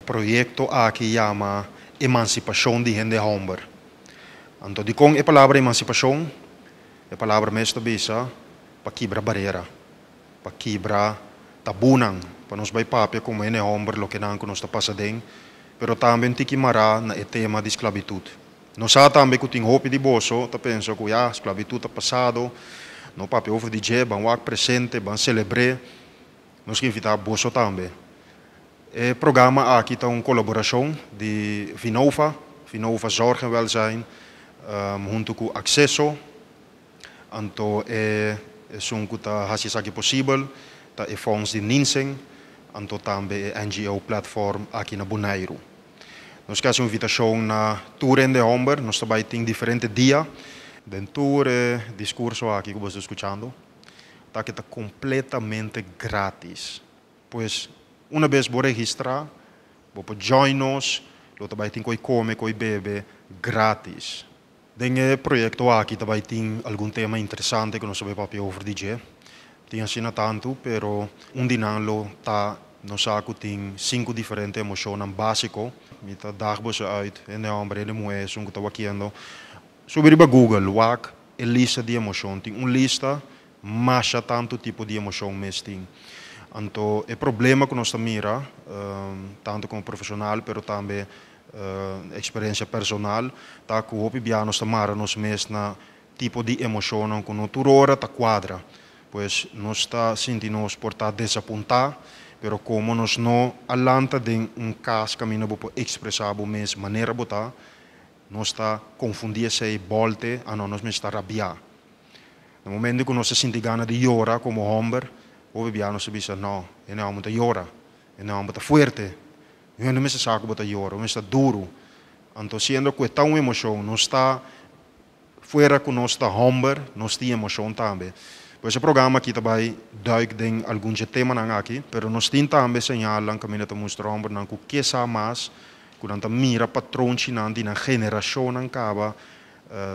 Proyekto aki yama Emansipashon di Hende Hòmber. Anto dikon e palabra emansipashon? E palabra mes ta bisa pa kibra barera, pa kibra tabunan, pa nos bai papia komo hende hòmber loke nan ku nos ta pasa den, pero tambe un tiki mará na e tema di sklabitut. Nos sa tambe ku tin hopi di boso ta pensa ku ya, sklabitut ta pasado, no papia over di dje, ban wak presente, ban selebr'é. Nos ke invitá boso tambe. E programa aki ta un kolaborashon di Vinova, Vinova Zorg en Welzijn, huntu ku Akseso. Anto e esun ku ta hasi esaki posibel ta e Fonds di Ninsen, anto tambe e NGO Platform aki na Boneiru. Nos ke hasi un invitashon na tur hende hòmber, nos ta bai tin diferente dia. Den tur e diskurso aki ku boso ta skuchando, ta ke ta kompletamente grátis. Pues, una bes bo registrá, bo por join nos, lo ta bai tin koi kome, koi bebe grátis. Den e proyekto aki ta bai tin algun tema interesante ku nos ta bai papia over di dje. Tin asina tantu, pero un di nan lo ta nos sa ku tin sinku diferente emoshonnan básiko. Mi ta dag boso uit, hende hòmber, hende muhé, esun ku ta wakiendo. Subi riba Google, wak e lista di emoshon. Tin un lista masha tantu tipo di emoshon mes tin. Anto e problema ku nos ta mira, tantu komo profeshonal pero tambe eksperensia personal, ta ku hopi bia nos ta mara nos mes na tipo di emoshonnan ku no tur ora ta kuadra. Pues nos ta sinti nos por ta desapuntá, pero komo nos no a lanta den un kas kaminda bo por ekspresá bo mes manera bo ta, nos ta konfundí esei bòlte anto nos mes ta rabiá. Na momento ku nos ta sinti gana di yora komo hòmber, hopi bia nos ta bisa, No, e hòmber ta yora, e hòmber ta fuerte, mi no mester sa ku bo ta yora, bo mester ta duru. Anto siendo ku e ta un emoshon, nos ta fuera ku nos ta hòmber, nos tin emoshon tambe. Pues e programa aki ta bai duik den algun dje temanan aki, pero nos tin tambe señalnan kaminda ta mustra hòmbernan ku ke sa mas, ku nan ta mira patronchinan di nan generashonnan kaba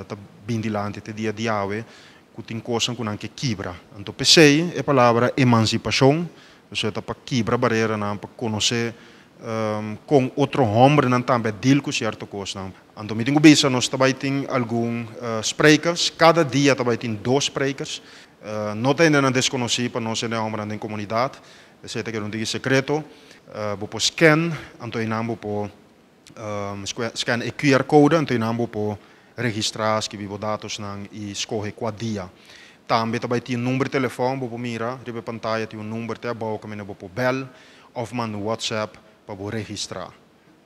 ta bin dilanti te dia di awe ku tin kosnan ku nan ke kibra. Anto p'esei e palabra emansipashon, osea ta pa kibra bareranan, pa konosé kon otro hòmbernan tambe a dil ku sierto kosnan. Anto mi tin ku bisa nos ta bai tin algun sprekers, kada dia ta bai tin dos sprekers. No ta hendenan deskonosí pa nos hende hòmbernan den komunidat, esei ta keda un tiki sekreto. Bo por scan, anto einan bo por Scan e QR code anto nan bo por registra, skibi bo datosnan y scoge cua dia. Tambe ta bay tin number di telefon, bo por mira riba e pantaya tin un number te abao caminda bo por bel of manda un WhatsApp pa bo registra.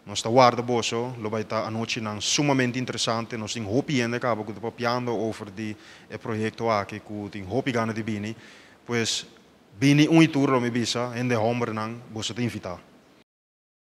Nos ta warda boso, lo bay ta anochinan sumamente interesante, nos tin hopi hende caba cu ta papiando over di e proyecto aki cu tin hopi gana di bini, pues bini un y tur lo mi bisa, hende hombernan boso ta invita.